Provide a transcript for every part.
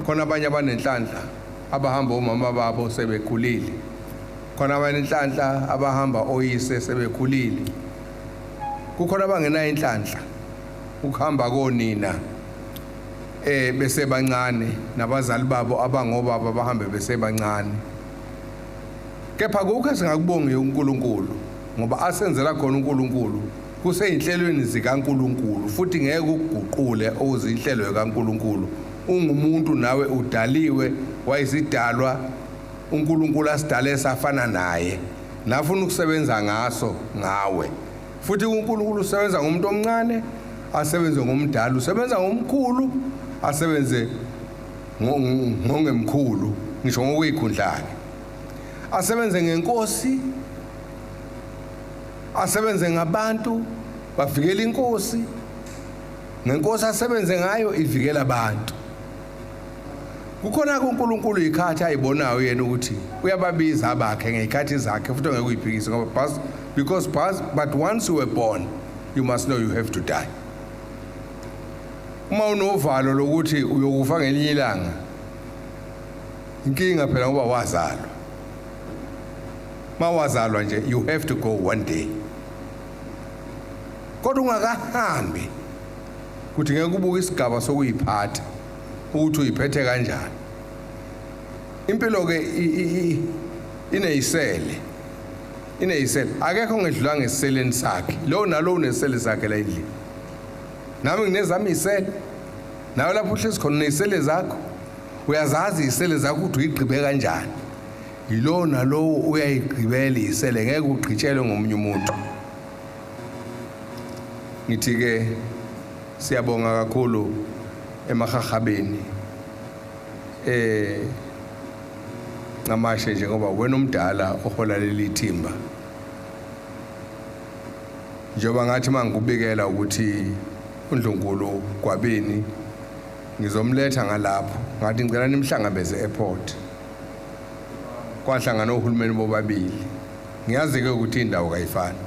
Khona abanye abanenhlanhla abahamba omama babo sebekhulile, khona abanenhlanhla abahamba oyise sebekhulile, kukhona abangenayo inhlanhla ukuhamba konina besebancane, nabazali babo abangobaba bahambe besebancane. Kepha kukho esingakubongi uNkulunkulu, ngoba asenzela khona uNkulunkulu kuseyinhlelweni zikaNkulunkulu, futhi ngeke ukuguqule okuzinhlelo kaNkulunkulu. Ungumuntu nawe, udaliwe wayisidalwa uNkulunkulu asidale safana naye, nafuna ukusebenza ngaso ngawe. Futhi uNkulunkulu usebenza ngomuntu omncane, asebenze ngomdala, usebenza ngomkhulu, asebenze ngongemkhulu, ngisho ngokuyikhundla-ke, asebenze ngenkosi, asebenze ngabantu, bavikela inkosi, ngenkosi asebenze ngayo ivikela abantu. Kukhona kuNkulunkulu ikhathi ayibonayo yena ukuthi uyababiza abakhe ngezikhathi zakhe, futhi angeke uyiphikise, ngoba because but once you were born you must know you have to die. Uma unovalo lokuthi uyokufa ngelinye ilanga, inkinga phela, ngoba wazalwa. Mawazalwa nje, you have to go one day. Kodwa ungakahambi kuthi ngeke ubuke isigaba sokuyiphatha, ukuthi uyiphethe kanjani impilo. Ke ineyisele, ineyisele, akekho ongedlulanga esiseleni sakhe. Lo nalo unesele sakhe la endlini, nami nginezami isele, nawe lapho uhlezi khona uneyisele zakho, uyazazi isele zakho ukuthi uyigqibe kanjani. Yilowo nalowo uyayigqibela isele, ngeke ugqitshelwe ngomunye umuntu. Ngithi ke siyabonga kakhulu emahahabeni, Ncamashe, njengoba wena umdala ohola leli thimba, njengoba ngathi mangikubikela ukuthi uNdlunkulu Gwabini ngizomletha ngalapho, ngathi ngicela nimhlangabeze airport. Kwahlangana ohulumeni bobabili. Ngiyazi ke ukuthi indawo kayifani.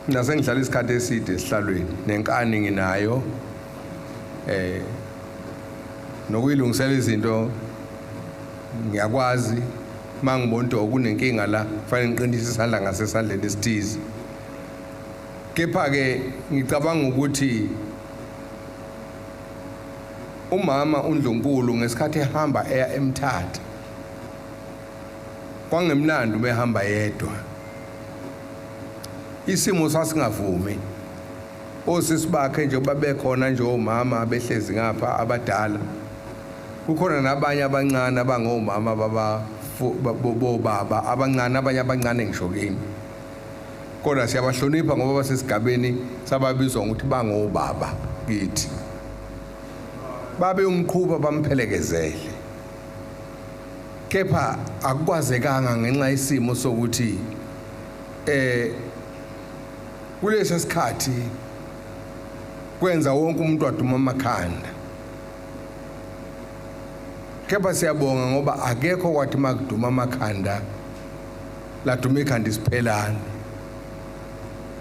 Mina sengihlala isikhathi eside esihlalweni, nenkani nginayo, nokuyilungisela izinto ngiyakwazi. Mangibona ukuthi kunenkinga la, kufanele ngiqinise isandla ngasesandleni esithize. Kepha ke ngicabanga ukuthi umama uNdlunkulu ngesikhathi ehamba eya eMthatha, kwangemnandi ubehamba yedwa, isimo sasingavumi. Osisi bakhe nje babekhona nje, omama behlezi ngapha abadala, kukhona nabanye abancane abangomama baba bobaba abancane, abanye abancane ngisho kimi, kodwa siyabahlonipha ngoba basesigabeni sababizwa ngokuthi bangobaba kithi. Babe umqhuba bamphelekezele, kepha akukwazekanga ngenxa yesimo sokuthi kulesi sikhathi kwenza wonke umuntu waduma amakhanda. Kepha siyabonga ngoba akekho kwathi makuduma amakhanda laduma ikhanda isiphelane,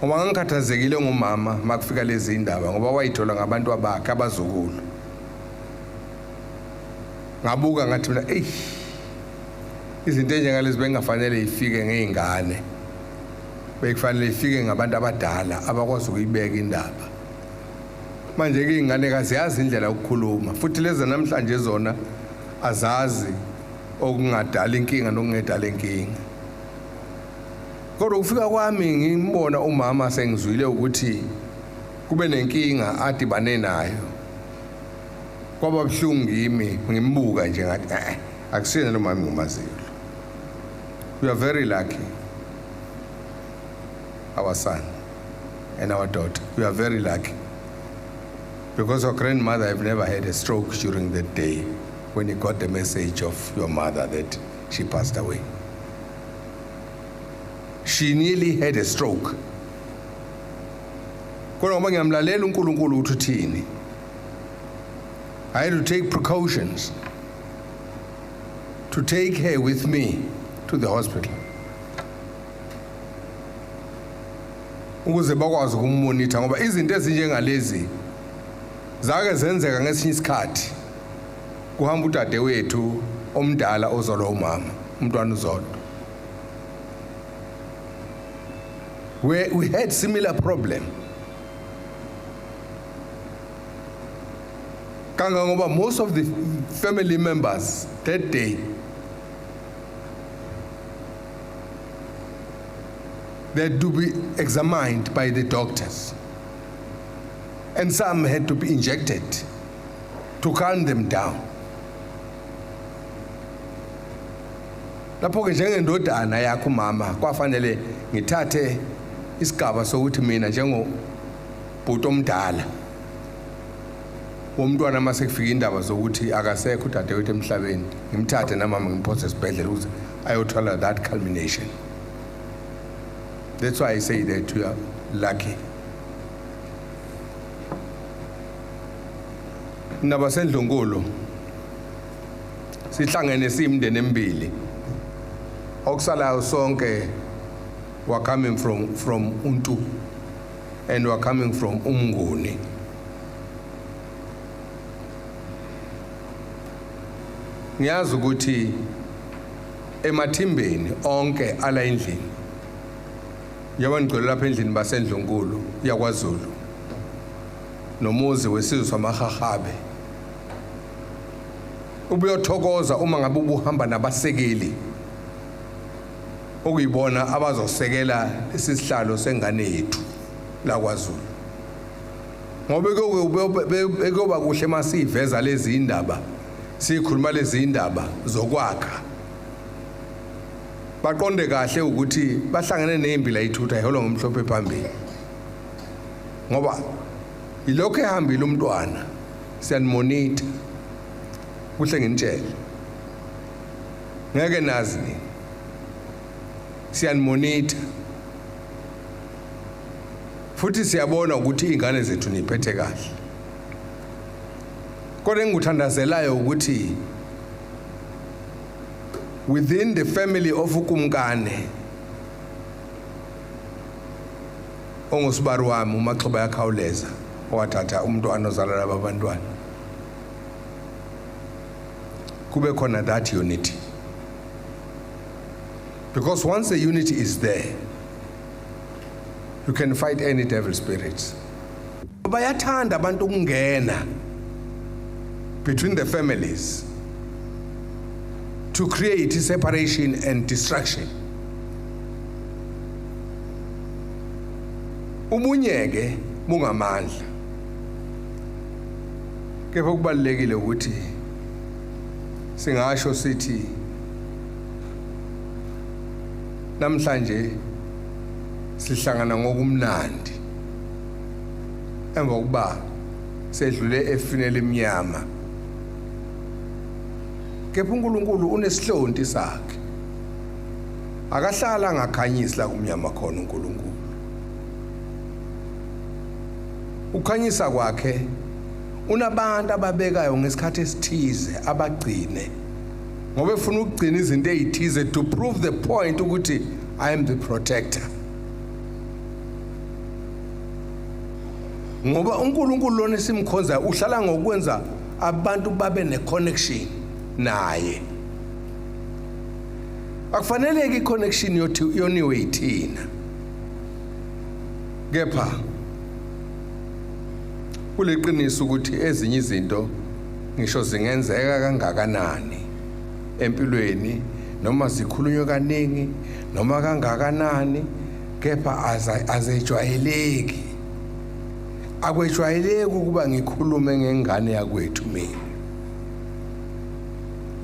ngoba ngangikhathazekile ngomama makufika lezi indaba, ngoba wayithola ngabantu abakhe abazukulu. Ngabuka ngathi mina, eyi, izinto enjengalezi bengafanele ifike ngey'ngane, bekufanele ifike ngabantu abadala abakwazi ukuyibeka indaba. Manje-ke iy'ngane kaziyazi indlela yokukhuluma, futhi lezi namhlanje zona azazi okungadala inkinga nokungedala inkinga. Kodwa ukufika kwami ngimbona umama, sengizwile ukuthi kube nenkinga adibane nayo, kwaba buhlungu kimi. Ngimbuka nje ngathi, akusiyena lo mama engimaziyo. We are very lucky, our son and our daughter. We are very lucky because your grandmother have never had a stroke during that day when he got the message of your mother that she passed away. She nearly had a stroke. Kodwa ngoba ngiyamlalela uNkulunkulu ukuthi uthini, I had to take precautions to take her with me to the hospital ukuze bakwazi ukummonitha, ngoba izinto ezinjengalezi Zake zenzeka ngesinye isikhathi kuhamba udadewethu omdala ozalwa umama, umntwana uZodwa. We had similar problem. Kangangoba most of the family members that day they had to be examined by the doctors. And some had to be injected to calm them down. Lapho ke njengendodana yakho umama kwafanele ngithathe isigaba sokuthi mina njengobhuti omdala womntwana uma sekufika indaba zokuthi akasekho udadewethu emhlabeni ngimthathe namama ngimphose esibhedlela ukuze ayothola that culmination. That's why I say that you are lucky. Nabasendlunkulu sihlangene siyimndeni emibili okusalayo sonke were coming from Untu and were coming from Umnguni. Ngiyazi ukuthi emathimbeni onke ala endlini njengoba ngigcwele lapha endlini basendlunkulu yakwaZulu nomuzi wesizwe samahahabe ubuyothokoza uma ngabe ubuhamba nabasekeli okuyibona abazosekela lesi sihlalo sengane yethu la kwaZulu, ngoba bekuyoba kuhle masiveza lezi indaba, sikhuluma lezi indaba zokwakha, baqonde kahle ukuthi bahlangene nezimbila ithutha iholwa ngomhlophe phambili, ngoba yilokho ehambile umntwana. Siyanimonitha kuhle, nginitshele, ngeke nazi nini, siyanimonitha futhi siyabona ukuthi izingane zethu niphethe kahle, kodwa engikuthandazelayo ukuthi within the family of ukumkane ongusibari wami uMaxhoba yakhawuleza owathatha umntwana ozala laba bantwana, kube khona that unity, because once the unity is there, you can fight any devil spirits. Bayathanda abantu ukungena between the families to create separation and destruction. Ubunye-ke bungamandla, kepha kubalulekile ukuthi singasho sithi namhlanje sihlangana ngokumnandi emva kokuba sedlule efini elimnyama, kepha uNkulunkulu unesihlonti sakhe, akahlala angakhanyisi la kumnyama khona. uNkulunkulu ukhanyisa kwakhe unabantu ababekayo ngesikhathi esithize abagcine, ngoba efuna ukugcina izinto ezithize to prove the point ukuthi I am the protector, ngoba uNkulunkulu lona esimkhonzayo uhlala ngokwenza abantu babe neconnection naye. Akufaneleki iconnection yothi yoniwe yithina, kepha kuliqiniso ukuthi ezinye izinto ngisho zingenzeka kangakanani empilweni noma zikhulunywe kaningi noma kangakanani, kepha azejwayeleki, akwejwayeleki ukuba ngikhulume ngengane yakwethu mina,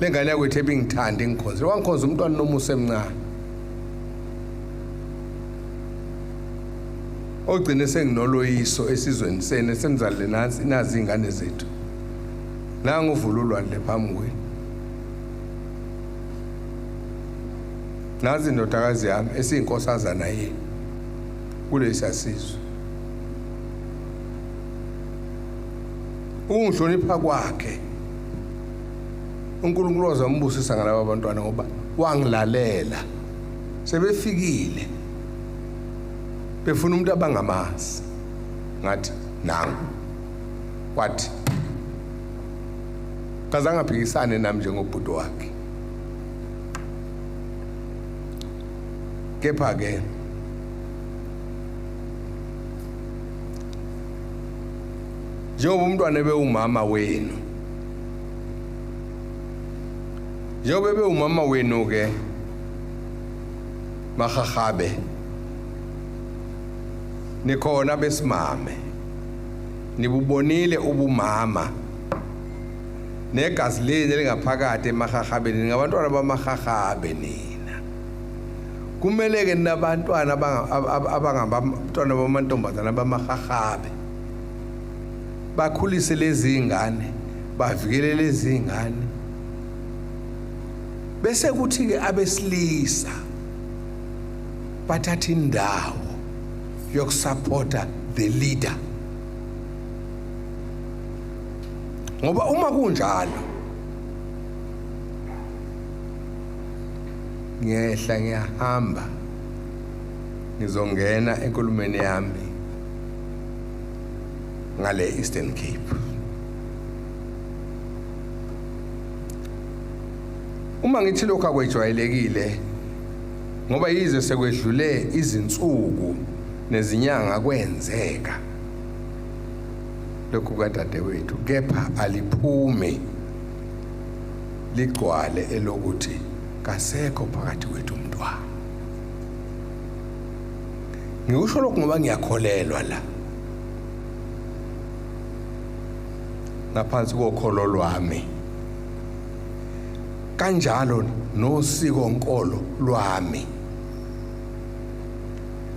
lengane yakwethu ebingithanda, ingikhonze, wangikhonza umntwana noma usemncane, ogcine senginoloyiso esizweni sene senizalele nansi nazi ingane zethu, nangu uvula ulwandle phambi kwenu, nazi indodakazi yami esiyinkosazana yenu kulesi sizwe. Ukungihlonipha kwakhe uNkulunkulu wazambusisa ngalaba bantwana, ngoba wangilalela sebefikile befuna umuntu abangamazi, ngathi nangu. Wathi kazange aphikisane nami njengobhuti wakhe. Kepha ke njengoba umntwana ebewumama wenu, njengoba ebewumama wenu ke mahahabe, nikhona besimame, nibubonile ubumama negazi lenu elingaphakathi emahahabeni, ningabantwana bamahahabe nina. Kumele ke nabantwana abangabantwana bamantombazana bamahahabe bakhulise lezi ngane, bavikele lezi ngane, bese kuthi ke abesilisa bathatha indawo yokusupporta the leader. Ngoba uma kunjalo ngiyehla ngiyahamba ngizongena enkulumeni yami ngale Eastern Cape. Uma ngithi lokhu akwejwayelekile, ngoba yize sekwedlule izinsuku nezinyanga kwenzeka lokhu kadadewethu, kepha aliphume ligcwale elokuthi kasekho phakathi kwethu umntwana. Ngikusho lokhu ngoba ngiyakholelwa la ngaphansi kokholo lwami, kanjalo nosiko nkolo lwami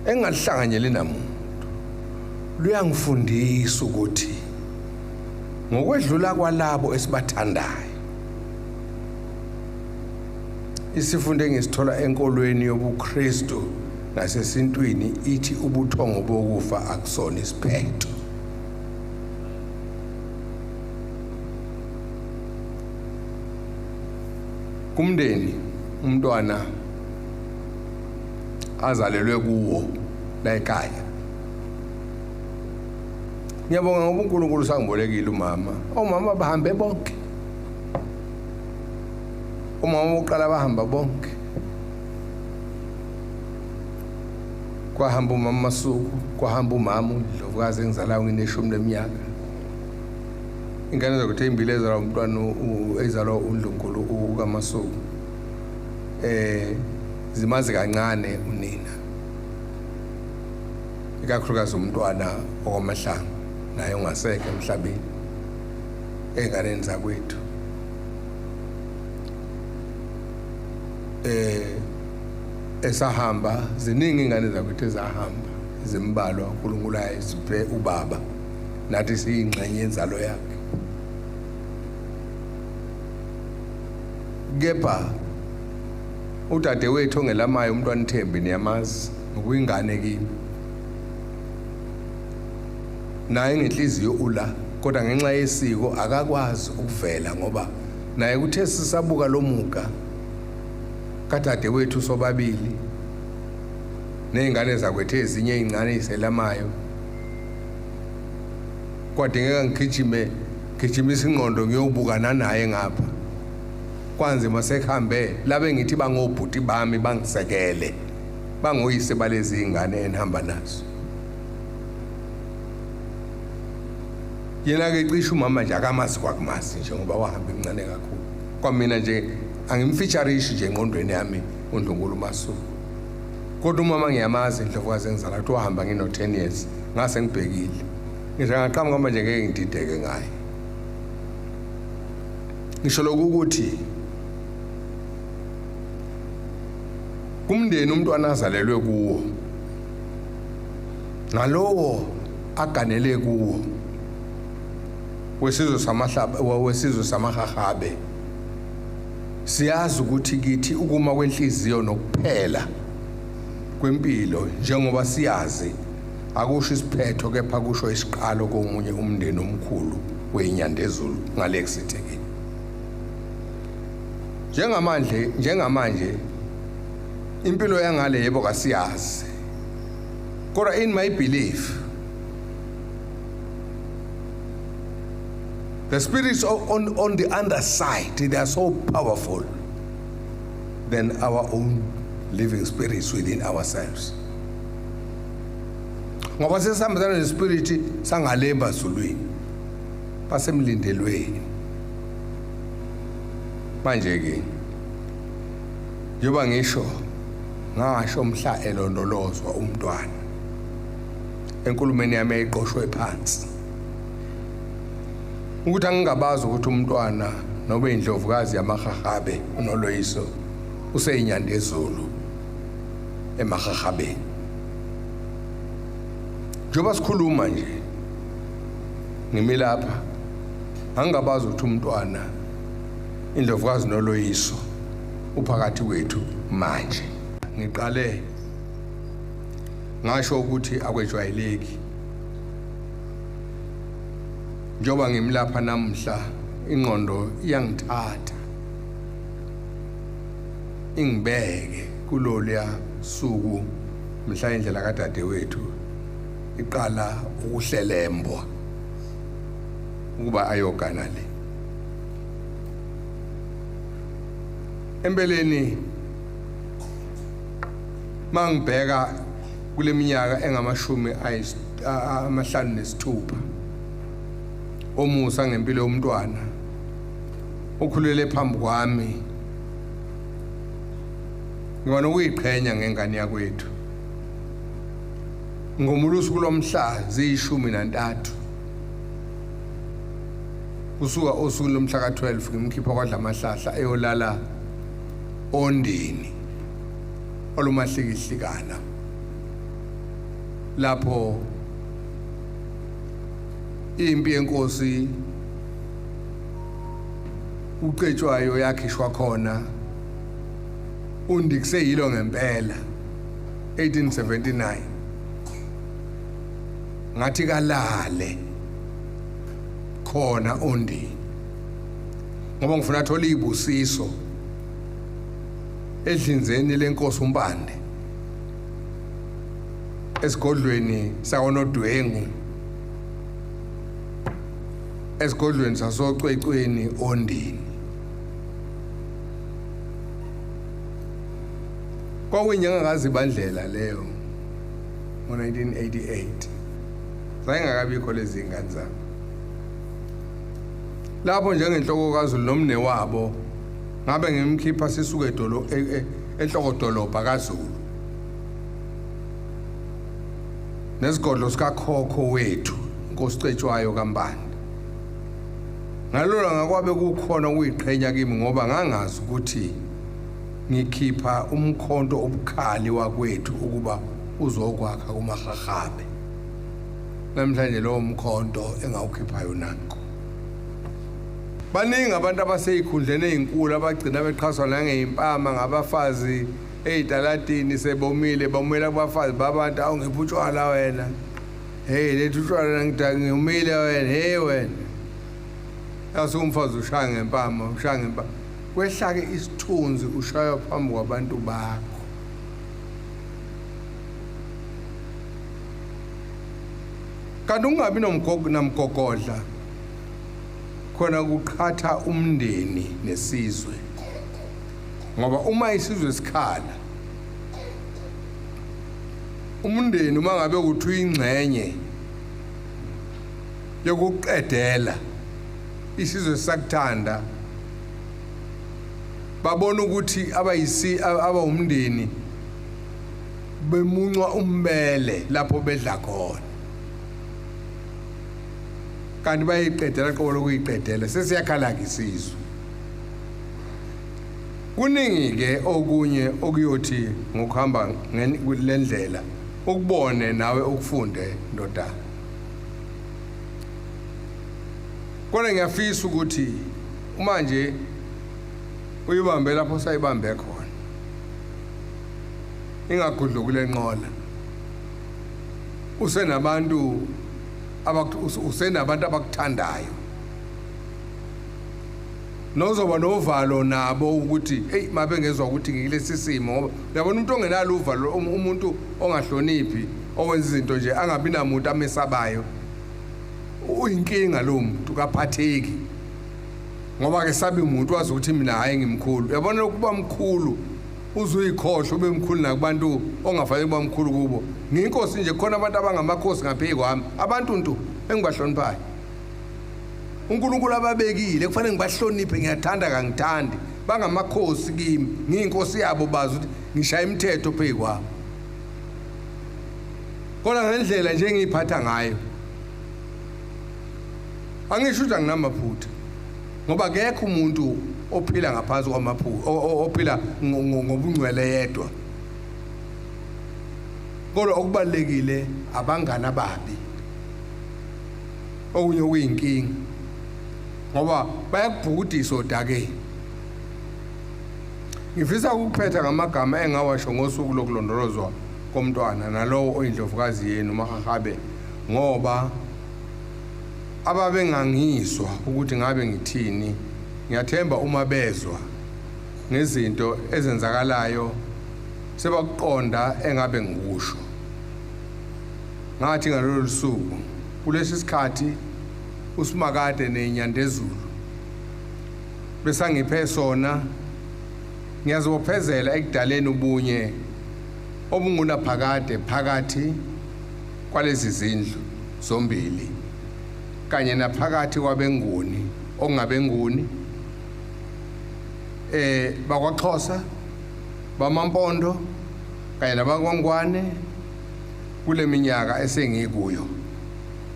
engalihlanganyeli namuntu, luyangifundisa ukuthi ngokwedlula kwalabo esibathandayo, isifundo engisithola enkolweni yobuKristu nasesintwini ithi ubuthongo bokufa akusona isiphetho. Kumndeni umntwana azalelwe kuwo la ekhaya, ngiyabonga ngoba uNkulunkulu sangibolekile umama. Omama bahambe bonke, umama wokuqala bahamba bonke, kwahamba umama Masuku, kwahamba umama uNdlovukazi engizalayo ngineshumi leminyaka. Ingane zakuthi ezimbili ezalwa umntwana ezalwa uNdlunkulu ukaMasuku, zimazi kancane unina, ikakhulukazi umntwana okwamahlanga naye ungasekho emhlabeni ey'nganeni zakwethu. Esahamba ziningi ingane zakwethu ezahamba, zimbalwa, uNkulunkulu ayiziphe ubaba, nathi siyingxenye yenzalo yakhe. Kepha udadewethu ongelamayo umntwana Thembi, niyamazi, ngokuyingane kimi, naye ngenhliziyo ula, kodwa ngenxa yesiko akakwazi ukuvela, ngoba naye kuthe sisabuka lo muga kadadewethu sobabili nezingane zakwethu ezinye ezincane eziselamayo, kwadingeka ngigijime gijimisa ingqondo ngiyobukana naye ngapha. Kwanzima sekuhambe labe ngithi bangobhuti bami bangisekele, bangoyise balezi ingane enihamba nazo. Yena ke cishe umama nje akamazi kwakumazi nje, ngoba wahamba emncane kakhulu. Kwamina nje angimfeatureishi nje engqondweni yami uNdlunkulu Masuku, kodwa umama ngiyamazi, indlovukazi engizala, ukuthi wahamba ngino 10 years, ngase ngibhekile ngisho ngaqhamuka manje ngeke ngidideke ngaye. Ngisho lokhu ukuthi kumndeni umntwana azalelwe kuwo nalowo aganele kuwo wesizwe samahlaba wesizwe samahahabe, siyazi ukuthi kithi ukuma kwenhliziyo nokuphela kwempilo, njengoba siyazi, akusho isiphetho, kepha kusho isiqalo komunye umndeni omkhulu weyinyandezulu ngale kusithekile. Njengamanje impilo yangale yebo kasiyazi, kodwa in my belief The spirits on the other side, they are so powerful than our own living spirits within ourselves. Ngoba sesihambisana nespirit sangalemba zulwini, basemlindelweni. Manje ke njengoba ngisho ngasho mhla elondolozwa umntwana enkulumeni yami eyayiqoshwe phansi ukuthi angingabazi ukuthi umntwana nobe indlovukazi yamahahabe uNoloyiso useyinyandezulu emahahabeni. Njengoba sikhuluma nje ngimi lapha, angingabazi ukuthi umntwana indlovukazi Noloyiso uphakathi kwethu manje. Ngiqale ngasho ukuthi akwejwayeleki njengoba ngimlapha namuhla, ingqondo iyangithatha ingibeke kuloluya suku mhla indlela kadadewethu iqala ukuhlelembwa ukuba ayogana le. Empeleni mangibheka kuleminyaka engamashumi 56 omusa ngempilo yomntwana okhulele phambi kwami, ngiba nokuyiqhenya ngengane yakwethu. Ngomula usuku lomhla ziyi-13 kusuka osukwini lomhla ka-12 ngimkhipha kwadla amahlahla eyolala ondini olumahlikihlikana lapho impi yenkosi uCetshwayo yakhishwa khona. Undi kuseyilo ngempela 1879 ngathi kalale khona undi ngoba ngifuna athola izibusiso edlinzeni lenkosi uMpande esigodlweni sakonodwengu, esigodlweni sasocwecweni ondini. Kwakuyinyanga kaZibandlela leyo ngo-1988, zayingakabikho lezi ngane zami lapho njengenhloko kaZulu nomne wabo ngabe ngimkhipha sisuke edolo enhlokodolobha kaZulu nesigodlo sikakhokho wethu inkosi Cetshwayo kaMpande. Ngalolo ngakwabe kukhona ukuyiqhenya kimi ngoba ngangazi ukuthi ngikhipha umkhonto obukhali wakwethu ukuba uzokwakha kumahahabe. Namhlanje lowo mkhonto engawukhiphayo nanku. Baningi abantu abaseyikhundleni ezinkulu abagcina beqhaswa nangeyimpama ngabafazi ey'talatini sebomile, bomela kubafazi babantu, awungiphi utshwala wena, hey letha utshwala ngidangumile wena, hey wena. Yase umfazi ushaya ngempama, ushaya ngempama, kwehlake isithunzi, ushaywa phambi kwabantu bakho. Kanti ungabi namgogodla khona kuqhatha umndeni nesizwe, ngoba uma isizwe sikhala umndeni, uma ngabe kuthi uyingxenye yokuqedela isizwe sakuthanda, babona ukuthi abayisi abawumndeni bemuncwa umbele lapho bedla khona, kanti bayiqedela qobo lokuyiqedela, sesiyakhala-ke isizwe. Kuningi-ke okunye okuyothi ngokuhamba le ndlela ukubone nawe ukufunde ndodana. Kodwa ngiyafisa ukuthi uma nje uyibambe lapho sayibambe khona, ingagudluki le nqola. Usenabantu usenabantu abakuthandayo nozoba novalo nabo ukuthi hey mabengezwa ukuthi ngilesi simo, ngoba uyabona umuntu ongenalo uvalo, umuntu ongahloniphi, owenza izinto nje angabi namuntu amesabayo, Uyinkinga lo muntu, kaphatheki. Ngoba ke sabi umuntu wazi ukuthi mina hayi ngimkhulu. Uyabona ukuba mkhulu uzuyikhohlwa ube mkhulu nakubantu ongafanele ukuba mkhulu kubo. Ngiyinkosi nje, khona abantu abangamakhosi ngaphezu kwami, abantu ntu engibahloniphayo. UNkulunkulu ababekile kufanele ngibahloniphe, ngiyathanda kangithandi. Bangamakhosi kimi, ngiyinkosi yabo, bazi ukuthi ngishaya imithetho phezu kwabo. Kodwa ngendlela nje engiyiphatha ngayo, angisho ukuthi anginamaphutha, ngoba akekho umuntu ophila ngaphansi kwamaphutha, ophila ngobungcwele yedwa. Kodwa okubalulekile abangani ababi, okunye okuyinkinga, ngoba bayakubhukudisa odakeni. Ngifisa ukuphetha ngamagama engawasho ngosuku lokulondolozwa komntwana nalowo oyindlovukazi yenu uMahahabe, ngoba ababengangizwa ukuthi ngabe ngithini, ngiyathemba uma bezwa ngezinto ezenzakalayo sebakuqonda engabe ngikusho. Ngathi ngalolu suku, kulesi sikhathi uSimakade neNyandezulu besangiphe sona, ngiyazibophezela ekudaleni ubunye obungunaphakade phakathi kwalezi zindlu zombili kanye naphakathi kwabeNguni okungabeNguni bakwaXhosa, bamaMpondo kanye nabakwaNgwane. Kule minyaka esengikuyo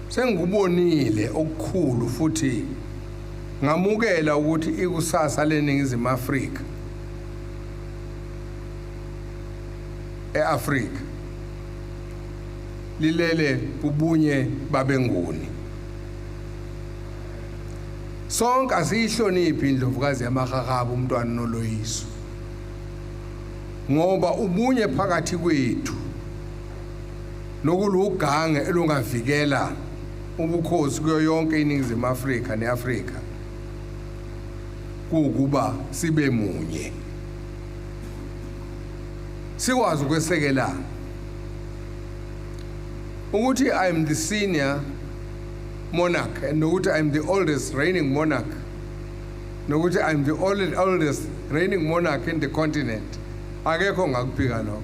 sengikubonile okukhulu futhi ngamukela ukuthi ikusasa leNingizimu Afrika eAfrika lilele kubunye babeNguni. Sonke asiyihloniphi indlovukazi yamaHahabe umntwana noloyiso, ngoba ubunye phakathi kwethu nokulugange elungavikela ubukhosi kuyo yonke iNingizimu Afrika neAfrika kuwukuba sibe munye, sikwazi ukwesekelana. Ukuthi I am the senior monarch and nokuthi I am the oldest reigning monarch, nokuthi I am the oldest reigning monarch in the continent, akekho ongakuphika lokho.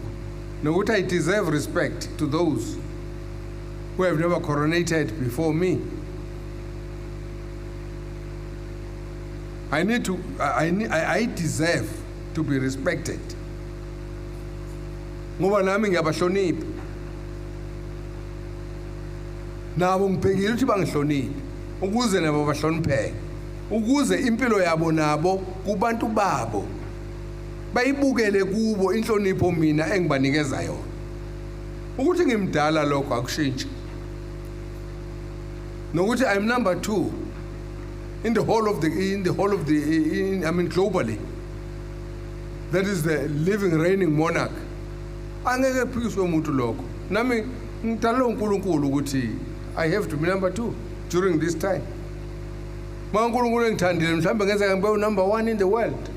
Nokuthi I deserve respect to those who have never coronated before me. I need to, I deserve to be respected. Ngoba nami ngiyabahlonipha. Nabo ngibhekile ukuthi bangihloniphe ukuze nabo bahlonipheke, ukuze impilo yabo nabo kubantu babo bayibukele kubo inhlonipho mina engibanikeza yona. Ukuthi ngimdala lokho akushintshi. Nokuthi I'm number 2 in the whole of the in the whole of the in, I mean globally. That is the living reigning monarch. Angeke phikiswe umuntu lokho. Nami ngidalwe uNkulunkulu ukuthi I have to be number 2 during this time. Ma uNkulunkulu engithandile mhlambe ngenzeka ngibe number 1 in the world.